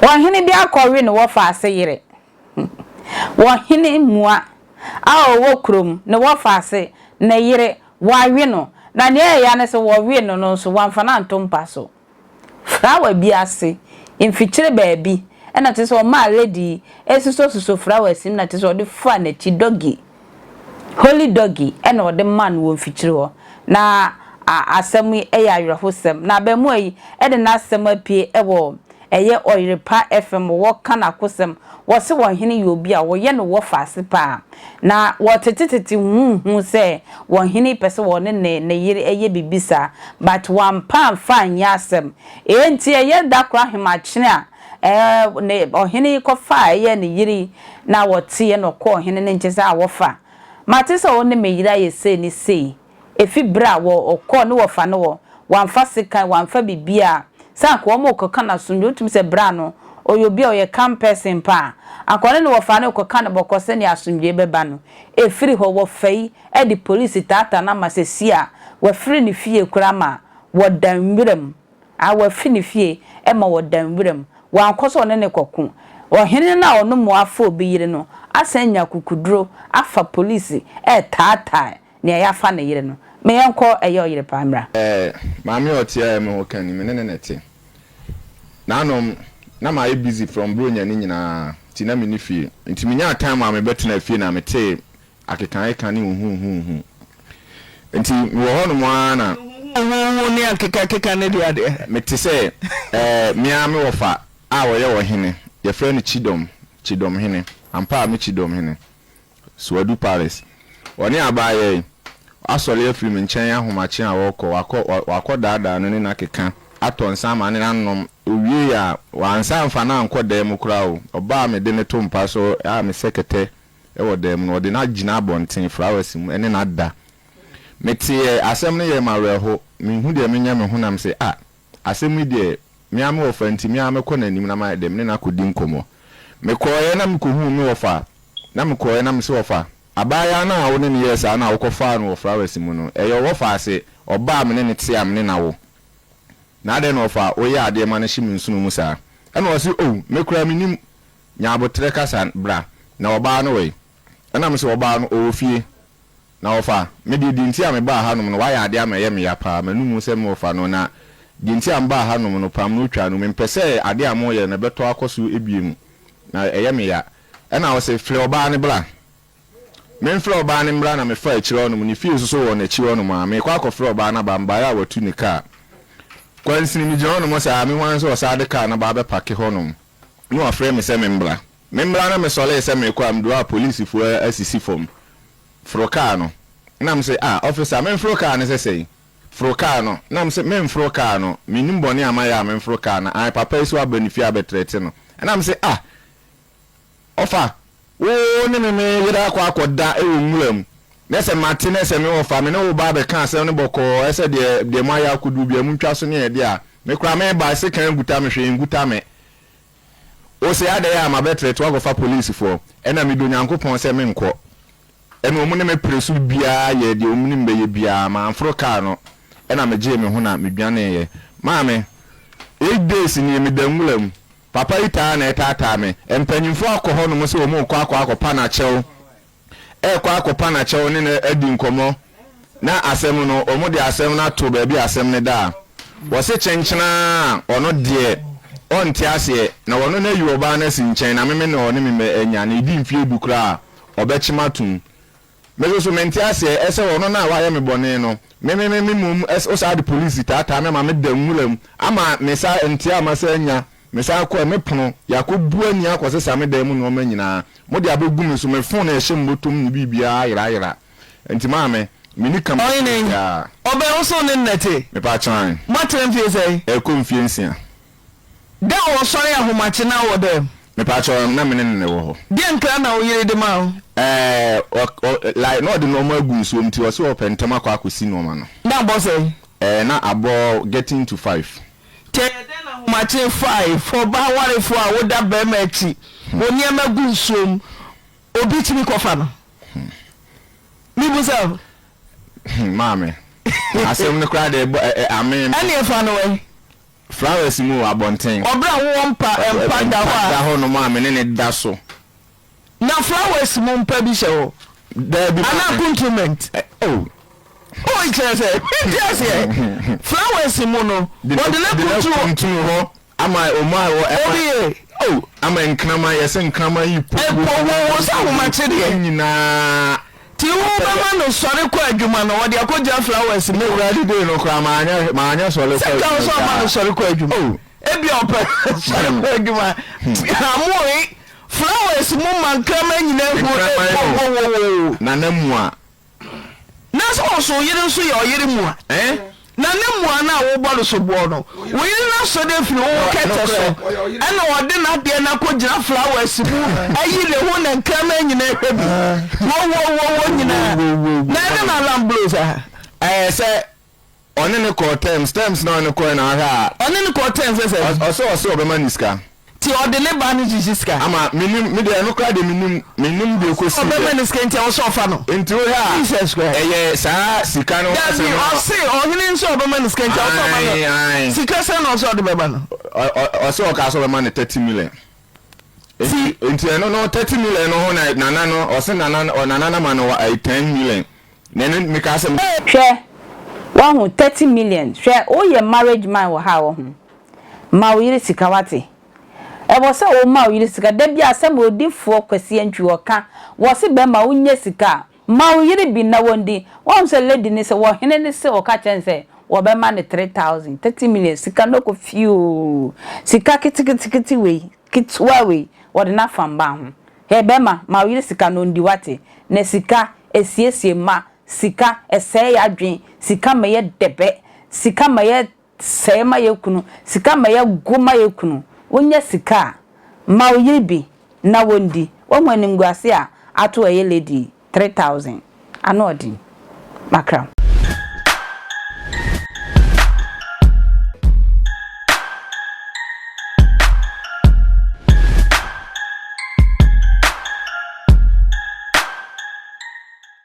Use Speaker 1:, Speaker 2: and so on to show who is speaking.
Speaker 1: Ɔhene bi akɔwe ne wɔfaase yere. Ɔhene mua a ɔwɔ kurom, ne wɔfaase, ne yere, wɔawe no. Na nea ɛyɛ ya ne sɛ wɔwee no no nso, wɔamfa no anto mpa so. Frawa bi ase, mfikyire baabi, ɛna kyerɛ sɛ ɔmaa lady yi resosɔsosɔ flowers mu na kyerɛ sɛ ɔde faa n'akyi, doggy, holy doggy ɛna ɔde maa no wɔ mfikyire hɔ. Na a asɛm yi yɛ awerɛhosɛm. Na abarimaa yi de n'asɛm apue wɔ ɛyɛ Ɔyerepa FM wɔka n'akosɛm, wɔse wɔn hene yɛ obi a wɔyɛ no wɔfaase paa. Na wɔtetetete huhu sɛ wɔn hene pɛ sɛ wɔne ne ne yere yɛ biribi saa but wampa amfa anyɛ asɛm. Enti ɛyɛ da koro ahemakyene a ɛɛ ne ɔhene yi kɔfaa ɛyɛ ne yere yi na wɔteɛ na ɔkɔɔ ɔhene no nkyɛn sɛ a wɔfa mate sɛ wo ne me yere ayɛ sei ne sei. Efi bere a wɔ ɔkɔɔ ne wɔfa no hɔ, wamfa sekan, wamfa biribiara. Sɛ anka wɔn rekɔka no asomdwoe, wotumi sɛ bere ano, ɔyɛ obi a ɔyɛ calm person paa. Anka ɔne ne wɔfa no rekɔka no bɔkɔɔ sɛnea asomdwoe bɛba no. Efiri hɔ, wɔfa yi de polisi taataa no ama seesei a wafiri ne fie koraa ma wɔda nwuram. A wafi ne fie ma wɔda nwuram. Wankɔ sɛ ɔne no rekɔko. Ɔhene no a ɔno mmoa afa obi yere no asan anya akokoduro afa polisi retaataa Nea yɛafa ne yere no. Ma yɛnkɔ ɛyɛ ɔyere paa mmra.
Speaker 2: Eh, maame a ɔte a me ho ka ni, me ne no na ɛte. Nanom, na mayɛ busy from Buronya no nyinaa nti na menni fie. Nti menyaa time a mebɛtenaa fie na metee akekaakeka ne huhuhuhu. Nti mewɔ hɔnom ara na.
Speaker 3: Huhuhuhu ne akekakeka ne deɛ adeɛ.
Speaker 2: Mete sɛ, eh, me ara me wɔfa a ɔyɛ ɔhene, yɛfrɛ no Kyidɔm, Kyidɔmhene. Ampa a me Kyidɔmhene. Suadu Paris. Ɔne abaayaa yi asɔre afiri me nkyɛn ahomakye a ɔrekɔ, wakɔ, wakɔ daadaa no ne no akeka, atɔ nsa ama no anom. Ɔwiei a, wansan amfa no ankɔ dan mu koraa o. Ɔbaa a mede no to mpa so a mesɛ kɛtɛ wɔ dan mu no, ɔde no agyina abɔnten, flowers mu, ne no ada. Meteeɛ, asɛm no yɛɛ me awerɛho. Menhu deɛ menyɛ me ho na mese, ah, asɛm yi deɛ, me ara me wɔfa nti, me ara mɛkɔ n'anim na mayɛ dɛn, me ne no akɔdi nkɔmmɔ. Mekɔeɛ na mekɔhuu me wɔfa, na mekɔeɛ na mese wɔfa, abaayaa no a wo ne no yɛɛ saa no a wokɔfaa no wɔ flowers mu no, ɛyɛ wo wɔfa ase, ɔbaa a me ne no te a me ne no awo. Na adɛn na wɔfa woyɛ adeɛ ma no hye me nsono mu saa? Ɛna ɔse, oh, me koraa mennim, nya aboterɛ kasa bra, na ɔbaa no wɔ he? Ɛna mese ɔbaa no, ɔwɔ fie. Na wɔfa, me deɛ, deɛ nti a mebaa hanom no, woayɛ adeɛ ama ɛyɛ me ya paa, m'anomu sɛ me wɔfa no, na deɛ nti a mebaa hanom no, pam no wotwaa no, mempɛ sɛ adeɛ a moreyɛ no ɛbɛtɔ akɔ so bio, na ɛyɛ me ya. Ɛna ɔse, Frɛ ɔbaa no bra. Memfrɛ ɔbaa no mmra na mefaa akyire hɔnom, ne fie nso so wɔ n'akyi hɔnom a, merekɔ akɔfrɛ ɔbaa no aba, mebaeɛ a watu ne kaa. Kwansini, megyina hɔnom saa, mehu ara ne sɛ ɔsan de kaa no aba abɛpake hɔnom, na wafrɛ me sɛ memmra. Memmra na mesɔree sɛ merekɔ a, meduru hɔ a polisifoɔ asisi fam. Foro kaa no. Nna mese, Ah, ɔfesa, memforo kaa no sɛ sɛn? Foro kaa no. Nna mese, Memforo kaa no. Mennim bɔne a mayɛ a memforo kaa no. Ae, papa yi so aba ne fie abɛtrɛte no. Nna mese, Ah, ɔfa, wo ne me me yere akɔ akɔda wɔ nwura mu, na sɛ mate na sɛ me wɔfa, me ne wo ba abɛka asɛm no bɔkɔɔ, ɛsɛ deɛ, deɛ moayɛ akɔduru biara, montwa so ne ɛdeɛ a, me koraa meba, sekan nguta me, hwee nguta me. Ose adɛn a mabɛtrɛte wakɔfa polisifoɔ ɛna medɔ Nyankopɔn sɛ menkɔ ɛna ɔmo ne me pere so biaa yɛɛ deɛ ɔmo nim bɛyɛ biaa manforo car no ɛna megyee me ho na medwaneeɛ maame eight days nie meda nwura mu papa yi taa na ɛtaataa me mpanyinfoɔ akɔ hɔ nom sɛ ɔmo rekɔ akɔ akɔpa no akyɛw rekɔ akɔpa no akyɛw ne no adi nkɔmmɔ na asɛm no, wɔde asɛm no ato baabi a asɛm no da a, wɔse kyenkyenaa a ɔno deɛ ɔnte aseɛ na ɔno no ayi ɔbaa no asi nkyɛn na meme na ɔne me mɛ anya na ɛdi mfeɛ du koraa a ɔbɛkye m'atom. Me nso so mente aseɛ ɛsɛ ɔno no a wayɛ me bɔne no me me me mmom wosaa de polisi taataa me ama meda nwura mu ama me sa nteɛ a masa anya Mesan kɔe, me pono, yɛakɔbu ani akɔsesa me dan mu nnoɔma nyinaa, mode abɛgu me so, me fon a ɛhyɛ me bɔtɔ mu ne biribiara ayerayera. Nti maame, menni ka
Speaker 3: Ɔhene,
Speaker 2: biara.
Speaker 3: ɔbɛn wo so wo ne no na ɛte?
Speaker 2: Mepa kyɛw.
Speaker 3: Moatena mfie sɛn?
Speaker 2: Ɛrekɔ mfie nsia.
Speaker 3: Da a wɔsɔre ahomakye na wowɔ dɛm?
Speaker 2: Mepa kyɛw, na me ne no na ɛwɔ hɔ.
Speaker 3: Deɛn nkra na wo yere de maa wo?
Speaker 2: Ɛɛ, ɔ, ɔ, like, na ɔde nnoɔma agu nsuo mu nti ɔse ɔpɛ ntɛm akɔ akɔsi nnoɔma no.
Speaker 3: Na abɔ sɛn?
Speaker 2: Ɛɛ, na abɔ getting to five.
Speaker 3: Kyɛ yɛ dɛn na ahomakye fae fa ɔbaa warefo a woda barima akyi, wo nneɛma gu nsuo mu, obi tumi kɔfa no? Mebusa o.
Speaker 2: Maame, asɛm no koraa deɛ ɛbɔ ɛ ɛ amee me.
Speaker 3: Ɛneɛ fa no ɛ.
Speaker 2: Flowers mu wɔ abɔnten.
Speaker 3: Wɔ berɛ a wowɔ mpa mpa da hɔ a.
Speaker 2: Mpa da hɔ nom a me ne no da so.
Speaker 3: Na flowers mu mpa bi hyɛ hɔ.
Speaker 2: Daabi maame.
Speaker 3: Anaa kuntument.
Speaker 2: Oh.
Speaker 3: Oh kyerɛ sɛ mente aseɛ. Flowers mu no wɔde no
Speaker 2: akuntunu. Akuntunu hɔ ama ɔmo a ɛwɔ ɛma.
Speaker 3: Obi ye.
Speaker 2: Oh ama nkraman yɛsɛ nkraman yi po.
Speaker 3: Ɛpo wo wo sɛ ahomakye deɛ.
Speaker 2: Nyinaa.
Speaker 3: Nti wo bɛma no sɔre kɔ adwuma no ɔde akɔgyina flowers mu.
Speaker 2: Me wura de no koraa maanyɛ maanyɛ sɔre kɔ adwuma.
Speaker 3: Sɛ nka wo sɛ ɔma no sɔre kɔ adwuma.
Speaker 2: Oh.
Speaker 3: Ebia ɔpɛ sɔre kɔ adwuma. Amoe flowers mu ma nkraman nyinaa hu
Speaker 2: Nkraman
Speaker 3: no.
Speaker 2: Wowowowo. Nana mua.
Speaker 3: Na sɛ ɔso yere nso yɛ ɔyere mua.
Speaker 2: Eh?
Speaker 3: Na ne mmoa no a wobɔ no soboɔ no, wo yere no asɔre afiri wo kɛtɛ so, ɛna ɔde n'adeɛ no akɔgyina flowers mu ayi ne ho na nkraman nyinaa hwɛ bi. Wowowowo nyinaa. Na ɛne na alarm blow saa.
Speaker 2: Ɛɛ sɛ Ɔne no kɔɔ terms, terms na ɔne no kɔɛ na ahwɛ a.
Speaker 3: Ɔne no kɔɔ terms sɛ sɛn?
Speaker 2: Ɔse ɔse ɔbɛma no sika.
Speaker 3: Nti ɔde ne ba no gyegye sika?
Speaker 2: Ama menim, me deɛ ɛno koraa deɛ menim, menim deɛ ɛkɔsii
Speaker 3: deɛ. Ɔbɛma no sika nti ɛwɔ sɛ ɔfa no?
Speaker 2: Nti wohwɛ a,
Speaker 3: Jesus Christ.
Speaker 2: ɛyɛ saa sika no ho asɛm
Speaker 3: Dabi,
Speaker 2: no.
Speaker 3: ɔse ɔhene nso ɔbɛma no sika nti ɛwɔ sɛ ɔma no.
Speaker 2: Ae, ae.
Speaker 3: Sika sɛn na ɔse ɔde bɛma no?
Speaker 2: Ɔ, ɔ, ɔse ɔkaa sɛ ɔbɛma no 30 million. Nti, nti ɛno no 30 million no ho na nana no, ɔse nana, nana no ama no 10 million. Na ɛno mekaa sɛ.
Speaker 1: Hwɛ, wahu, 30 million, hwɛ, woyɛ marriage man wɔ ha a wahu, ma wo yere sika wate, ɛwɔ sɛ wo ma wo yere sika, da bi asɛm a odifoɔ Kwasi Antwi ɔka, wɔse bɛma wo nya sika a, ma wo yere bi na wɔndi, wahu sɛ lady no sɛ wɔhene no se ɔka kyerɛ no sɛ wɔbɛma no 3000, 30 million, sika no kɔ fie oo, sika keteketekete wei, ketewa wei, wɔde no afam ba ho, Hɛ bɛma, ma wo yere sika na ondi wate, na sika esiesie mma, sika ɛsɛe y'adwen, sika ma yɛ dɛbɛ, sika ma yɛ sɛe ma yɛ kunu, sika ma yɛ go ma yɛ kunu, wo nya sika a, ma wo yere bi na wondi, wahu animguase a ato ɛyɛ lady yi, 3000, ano ɔden, makra.